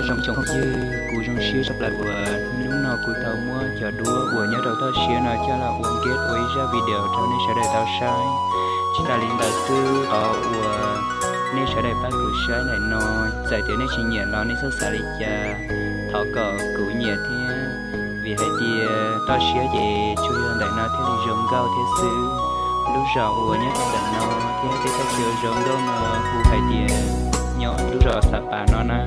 Zoo tsoom phooj ywg, kuv zoo siab tshaj plaws uas hnub no kuv tau muab cov duab uas nyob rau toj siab no coj los ua nkej ua ib zaj video rau nej sawv daws tau saib. Tsis tas li ntawd xwb, qhov uas nej sawv daws pab kuv saib ntawm no, txawm tias nej tsis nyiam los nej txhob xav li cas, thov kom kuv nyiam thiab. Vim hais tias toj siab ces tsuas yog ntawm no thiaj li zoo nkauj thiab xwb. Lub zos uas nyob rau ntawm no thiab tej thaj chaw zoo nkauj no hu hais tias nyob lub zos Xav Pas no na.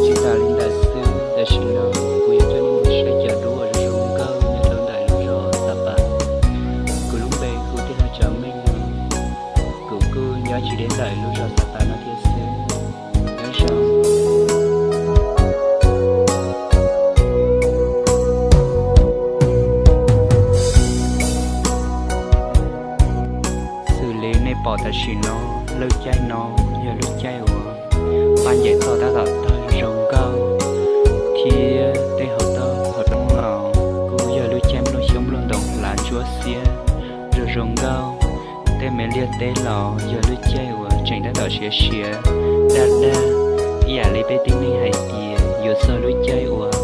Tsis tas li ntawd xwb, tam sim no kuv yuav coj nej mus saib cov duab uas zoo nkauj nyob rau ntawm lub zos Xav Pas. Kuv lub npe hu Tij Laug Tsav Meej no, kuv kuj nyob tsis deb ntawm lub zos Xav Pas no thiab xwb. Nyob zoo. Xws li nej pom tam sim no, lub caij no yog lub caij uas paj ncaim toj tab tom tawg zoo nkauj, thiab tej hauv toj hauv roob los kuj yog lub caij nplooj xyoob nplooj ntoo hlav ntsuab xiab zoo zoo nkauj. Tej me liaj teb los yog lub caij uas tseem tab tom siav siav daj daj, ib yam li peb tib neeg hais tias yuav txog lub caij uas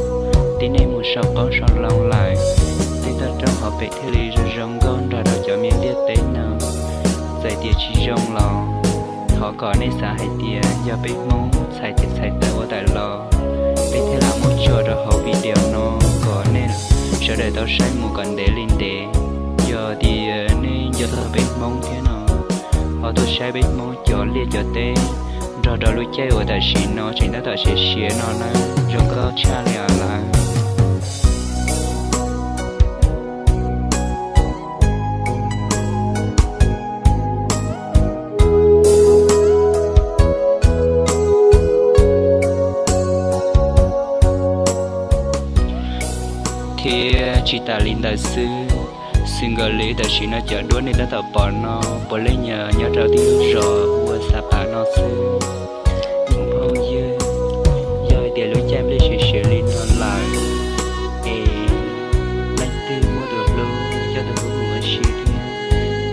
tib neeg mus sau qoob sau loo lawm, tej toj roob hauv pes thiaj li zoo zoo nkauj nrog rau cov me liaj teb no. Txawm tias tsis zoo los thov kom nej xav hais tias yog peb Hmoob txhais tes txhais taw ua tawm los, peb thiaj lam muab tso rau hauv video no kom nej sawv daws tau saib mus kom ntev li ntev. Yog tias nej nco txog peb Hmoob thiab no, ho tuaj saib peb Hmoob cov liaj cov teb nrog rau lub caij uas tam sim no tseem tab tom siav siav no na, zoo nkauj tshaj li os lawm. Thiab tsis tas li ntawd xwb, xws nkaus li tam sim no cov duab nej tab tom pom no puav leej yog nyob rau tib lub zos ua Xav Pas no xwb. Tsoom phooj ywg, yog hais tias lub caij nplej siav siav li no lawm es leej twg muaj tus hlub coj tus hlub mus ua si thiab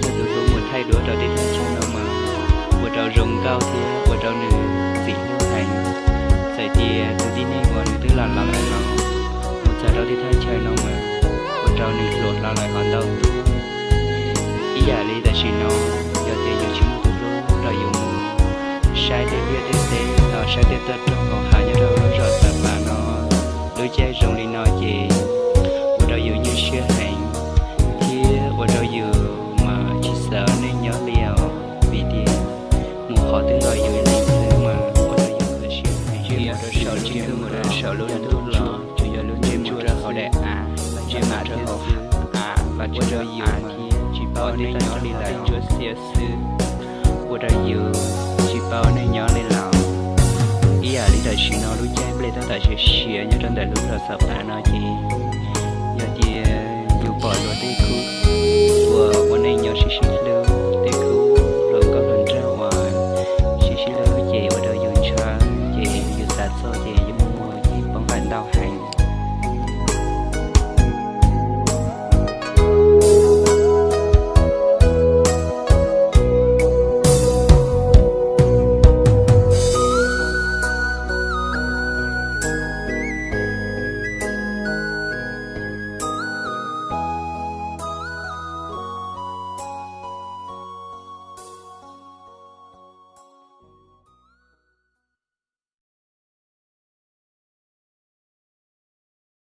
coj tus hlub mus thaij duab rau tej thaj chaw no mas ua rau zoo nkauj thiab ua rau nws txim hlub heev. Txawm tias tus tib neeg uas nws twb los laus lawm los mus txog rau tej thaj chaw no mas ua rau nws hluas hlo lawm ho ntau tuaj. Ib yam li tam sim no, yog tias yus tsis muaj tus hlub los yus mus saib tej liaj tej teb los saib tej toj roob hauv hav nyob rau lub zos Xav Pas no, lub caij zoo li no ces ua rau yus nyuaj siab heev thiab ua rau yus mas tsis xav ua neej nyob li os, vim tias mus qhov twg los yus ib leeg xwb mas ua rau yus kho siab heev. Ntsej muag rau saum ntsej muag rau saum lub ntuj los tsuas yog lub ntsej muag rau hauv daim av, ntsej muag rau hauv av los ua rau yus mas tsis paub ua neej nyob li lawm, ntsuab xiab xwb, ua rau yus tsis paub ua neej nyob li lawm. Ib yam li tam sim no lub caij nplej tab tom siav siav nyob rau ntawm lub zos Xav Pas no ces yog tias yus pom luag tej khub uas ua